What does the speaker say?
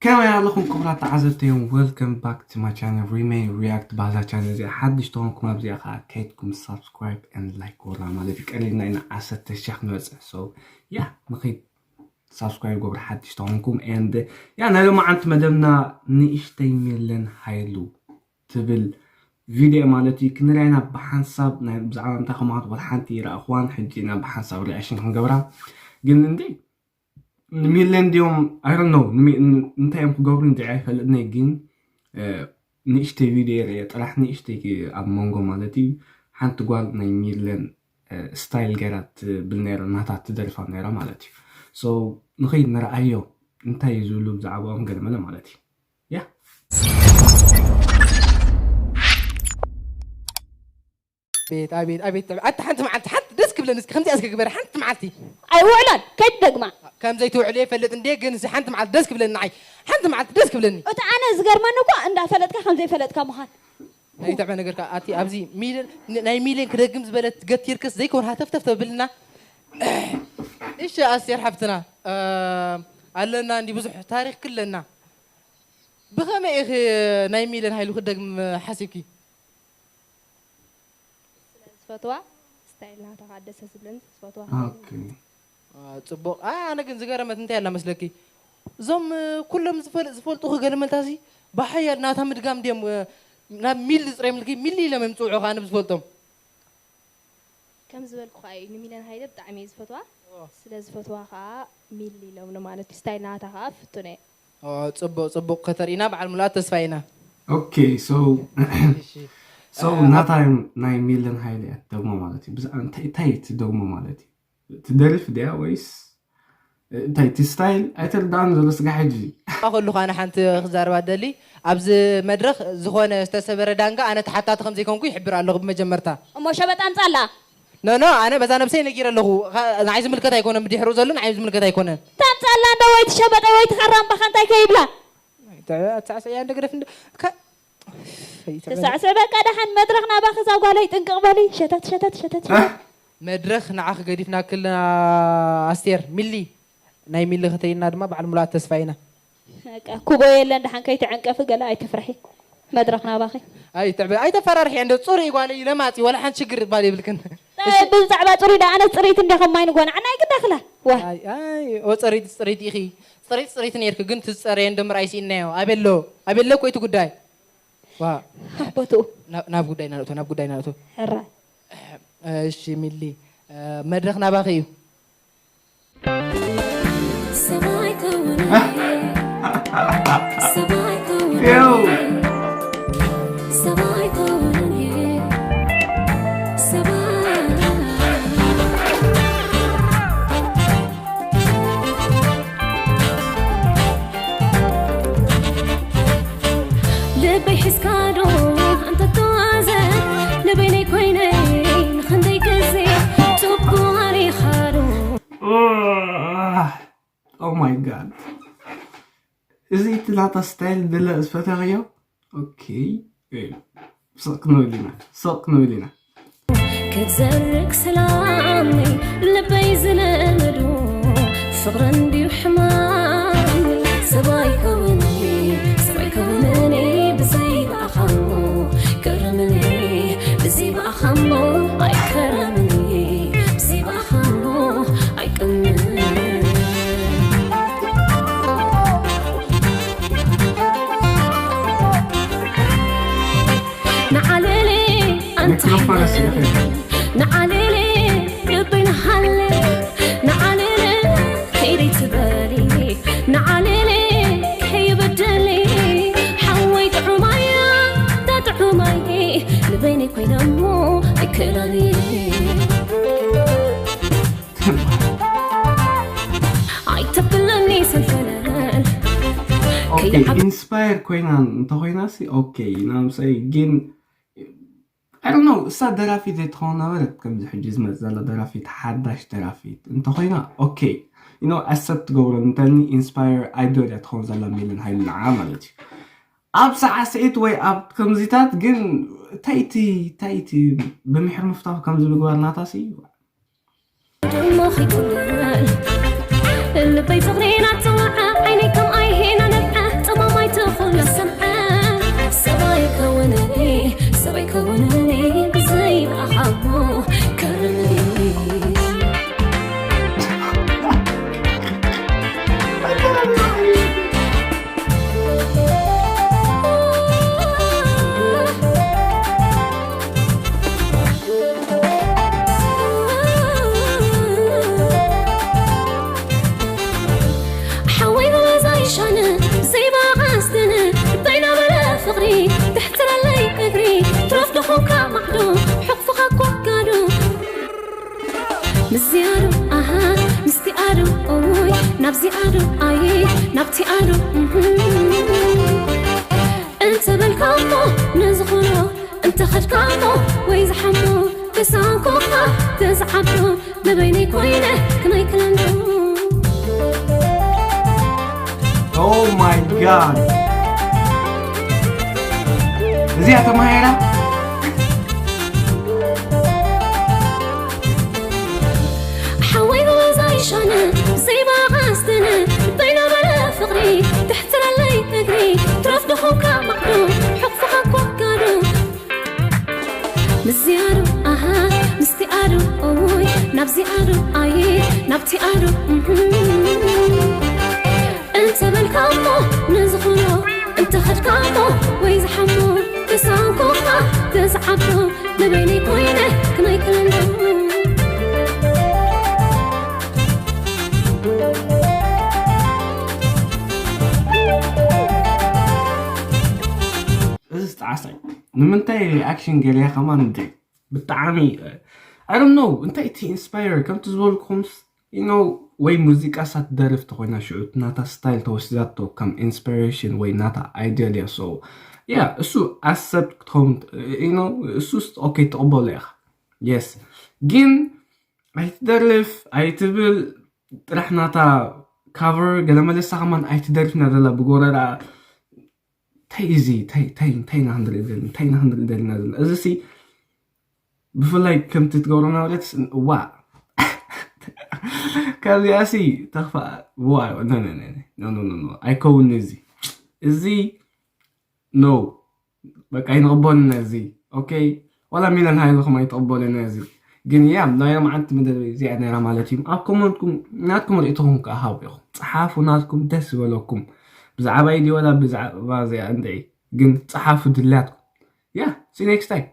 ከመይ ኣለኹም ክቡራት ተዓዘብተዮም? Welcome back to my channel, Remay React። ባዛ ቻነል እዚኣ ሓድሽ ተኾንኩም ኣብዚኣ ከዓ ከይድኩም subscribe and like ወራ ማለት እዩ። ቀሊልና ኢና ዓሰርተ ሺሕ ክንበፅሕ። So ያ ንኸይድ subscribe ገብሩ ሓድሽ ተኾንኩም። And ያ ናይ ሎማዓንቲ መደብና ንእሽተይ ሜለን ሃይሉ ትብል ቪድዮ ማለት እዩ። ክንሪኣና ብሓንሳብ ናይ ብዛዕባ እንታይ ከማት ወላ ሓንቲ ይረኣኽዋን ሕጂ ኢና ብሓንሳብ ሪኣሽን ክንገብራ። ግን እንዲ ንሚለን ድዮም? I don't know። እንታይ እዮም ክገብሩ እንዲ ኣይፈልጥነይ። ግን ንእሽተይ ቪድዮ ርየ ጥራሕ ንእሽተይ ኣብ መንጎ ማለት እዩ። ሓንቲ ጓል ናይ ሚለን ስታይል ገይራ ትብል ነይራ፣ ናታ ትደርፋ ነይራ ማለት እዩ። So ንኸይድ ንረኣዮ እንታይ እዩ ዝብሉ ብዛዕባኦም ገለመለ ማለት እዩ። ያ ቤት ኣቤት ኣቤት ጥዑም። ኣቲ ሓንቲ መዓልቲ ሓንቲ ደስ ክብለኒ እስኪ ከምዚኣ እስኪ ግበሪ ሓንቲ መዓልቲ። ኣይውዕላን ከይትደግማ። ከም ዘይትውዕልዮ ይፈልጥ እንዴ ግን እዚ ሓንቲ መዓልቲ ደስ ክብለኒ ንዓይ ሓንቲ መዓልቲ ደስ ክብለኒ። እቲ ኣነ ዝገርመኒ እኮ እንዳፈለጥካ ከም ዘይፈለጥካ ምዃን። ኣይትዕበ ነገርካ ኣቲ ኣብዚ ሚልን ናይ ሚልን ክደግም ዝበለት ገቲርክስ ዘይከውን ሃተፍተፍ ተብልና። እሺ ኣስቴር ሓፍትና ኣለና እንዲ ብዙሕ ታሪክ ክለና ብኸመይ ኢኺ ናይ ሚልን ሃይሉ ክደግም ሓሲብኪ? ስለ ዝፈትዋ ስታይል ናታ ከዓ ደሰ ዝብለኒ ዝፈትዋ ኦኬ ጽቡቕ ኣነ ግን ዝገረመት እንታይ ኣላ መስለኪ እዞም ኩሎም ዝፈልጥ ዝፈልጡ ክገልመልታ ሲ ብሓያል ናታ ምድጋም ድዮም ናብ ሚል ዝፅረምልኪ ሚል ኢሎም እዮም ዝፅውዑ ከዓ ብዝፈልጦም ከም ዝበልኩ ከዓ እዩ ንሚለን ሃይለ ብጣዕሚ እየ ዝፈትዋ ስለ ዝፈትዋ ከዓ ሚል ኢሎም ማለት እዩ ስታይል ናታ ከዓ ፍቱነ እየ ጽቡቅ ጽቡቅ ከተርእና በዓል ሙሉኣት ተስፋ ኢና። Okay so so ናታ ናይ ሚለን ሃይለ እያ ትደግሞ ማለት እዩ። ብዛዕባ እንታይ እንታይ ትደግሞ ማለት እዩ? ትደርፍ ድያ ወይስ እንታይ እቲ ስታይል ኣይተረዳእን ዘሎ ስጋ ሕጂ ከሉ ከነ ሓንቲ ክዛረባ ደሊ ኣብዚ መድረኽ ዝኾነ ዝተሰበረ ዳንጋ ኣነ ተሓታቲ ከም ዘይኮንኩ ይሕብር ኣለኹ ብመጀመርታ። እሞ ሸበጥ ኣምጻላ። ኖ ኖ ኣነ በዛ ነብሰይ ነጊረ ኣለኹ ንዓይ ዝምልከት ኣይኮነን ብድሕሩ ዘሎ ንዓይ ዝምልከት ኣይኮነን። ታምጻላ እንዶ ወይ ትሸበጠ ወይ ትኸራምባኻ እንታይ ከይብላ። ኣትሳዕስዕያ እንዶ ግደፍ እንዶ ትሳዕስዕ በቃ ደሓን መድረኽ ናባኺ እዛ ጓለይ ጥንቅቕ በሊ ሸተት ሸተት ሸተት ሸተት። መድረኽ ንዓኺ ገዲፍናክልና ኣስቴር ሚሊ ናይ ሚሊ ከተይና ድማ በዓል ሙሉኣት ተስፋ ኢና። በቃ ኩቦ የለን ደሓን ከይትዕንቀፊ ገለ ኣይትፍርሒ። መድረኽ ናባኺ። ኣይትዕበ ኣይተፈራርሒ እንዶ ጽሩይ ጓለይ ለማጺ ወላ ሓንቲ ሽግር ባል የብልክን። ጣይ ብዛዕባ ጽሩይ ዳ ኣነ ጽሪት እንደ ከማይ ንጎና ዓና ይግዳኽላ። ዋ ኣይ ኣይ ኦ ጽሪት ጽሪት ኢኺ ጽሪት ጽሪት ነርክ ግን ትጸረየ እንዶ ምርኣይ ሲእናዮ ኣበሎ ኣበሎ ኮይቲ ጉዳይ ዋ ኣቦቱ ናብ ጉዳይ ናእቶ ናብ ጉዳይ ናእቶ ሕራ እሺ ሚሊ መድረኽ ናባኺ እዩ ልበይ ሒዝካዶ ኣንተተዋዘ ንበይነይ ኮይነ ንኽንደይ ግዜ ጽቡቕ ኣሪኻዶ Oh my god እዚ እቲ ናታ ስታይል ድለ ዝፈተኽዮ ኦኬ ስቕ ክንብል ኢና ስቕ ክንብል ኢና ክትዘርግ ሰላም ልበይ ዝለመዶ ፍቕሪ እንድዩ ሕማም ሰብኣይ ከውንኒ ሰብኣይ ከውንኒ ብዘይ ብኣኻሞ ገረምኒ ብዘይ ብኣኻሞ ኣይከረምኒ ብዘይ ብኣኻሞ ኣይቅምን ንዓለለ ኣንታ ንዓለለ ልበይ ንሃለ ንዓለለ ከይደይ ትበሊ ንዓለለ ከይበደሊ ሓወይ ጥዑማያ ዳጥዑማይ ንበይነይ ኮይነሞ ኣይክእላኒ ኣይተብለኒ ሰንፈለል ኢንስፓየር ኮይና እንተኮይና ሲ ኦኬ ናምሳይ ግን I don't know እሳ ደራፊት ዘይትኸውን ነበረት ከምዚ ሕጂ ዝመፅ ዘላ ደራፊት ሓዳሽ ደራፊት እንተኮይና ኦኬ you know accept ትገብሮ እንተኒ ኢንስፓየር ኣይዶል እያ ትኸውን ዘላ ሚልን ሃይሉ ንዓ ማለት እዩ ኣብ ሳዕስዒት ወይ ኣብ ከምዚታት ግን ታይቲ ታይቲ ብምሕር ምፍታው ከምዚ ምግባር ናታሲ ደሞ ከይትውዕል ልበይ ፍቕሪ ናተወዐ ዓይነይ ከም ኣይሄና ነብዐ ምስዚኣዱ ኣሃ ምስቲኣዱ ኦይ ናብዚኣዱ ኣይ ናብቲኣዱ እህም። እንተበልካሞ ንዝኾኖ እንተኸድካሞ ወይ ዝሓሞ ተሳንኮኻ ተዝዓብዶ ንበይነይ ኮይነ ከመይ ክለምዶ። Oh my god! እዚኣ ተማሂራ ሓወይ በዛ ይሻነ ብዘይ መቓስትነ ልበይ ነበረ ፍቕሪ ትሕትረለይ እግሪ ትረፍ ድኹምካ ማዕዶ ሕቕፍኻ ኮጋዶ። ምስዚኣዱ ኣሃ ምስቲኣዱ ኦይ ናብዚኣዱ ኣይ ናብቲኣዱ እህም። እንተበልካሞ ንዝኾኖ እንተኸድካሞ ወይ ዝሓሞ ተሳንኮኻ ተዝዓብዶ ንበይነይ ኮይነ ከመይ ክለምዶ። እዚ ጣዕሳይ ንምንታይ ሪኣክሽን ገሊያ ከማን እንደ ብጣዕሚ I don't know እንታይ እቲ ኢንስፓየር ከምቲ ዝበልኩምስ you know ወይ ሙዚቃ ሳትደርፍ ተኮይና ሽዑ ናታ ስታይል ተወሲዳቶ ከም ኢንስፓሬሽን ወይ ናታ ኣይዲል እያ so yeah እሱ ኣክሰፕት ክትኸውን you know እሱስ ኦኬ ትቕበሎ ኢኻ yes ግን ኣይትደርፍ ኣይትብል ጥራሕ ናታ ካቨር ገለ መለሳ ከማን ኣይትደርፍና ዘላ ብጎረራ እንታይ እዚ እንታይ እንታይ እንታይ ኢና ክንርኢ ዘለና እንታይ ኢና ክንርኢ ዘለና ዘለና እዚ ሲ ብፍላይ ከምቲ ትገብሮ ናብረት ዋ ካብዚኣ ሲ ተኽፋ ዋ ኣይከውን እዚ እዚ no በቃ ኣይንቕበልና እዚ okay ዋላ ሚለን ሃይልኹም ኣይትቕበሉና እዚ ግን ያም ናይ ሎምዓንቲ መደብ እዚኣ ነይራ ማለት እዩ ኣብ ኮመንትኩም ናትኩም ርእይቶኹም ከዓ ሃቡ ኢኹም ፀሓፉ ናትኩም ደስ ዝበለኩም ብዛዕባ ኢዲ ወላ ብዛዕባ እዚኣ እንድዒ ግን ፀሓፉ ድላትኩም yeah see next time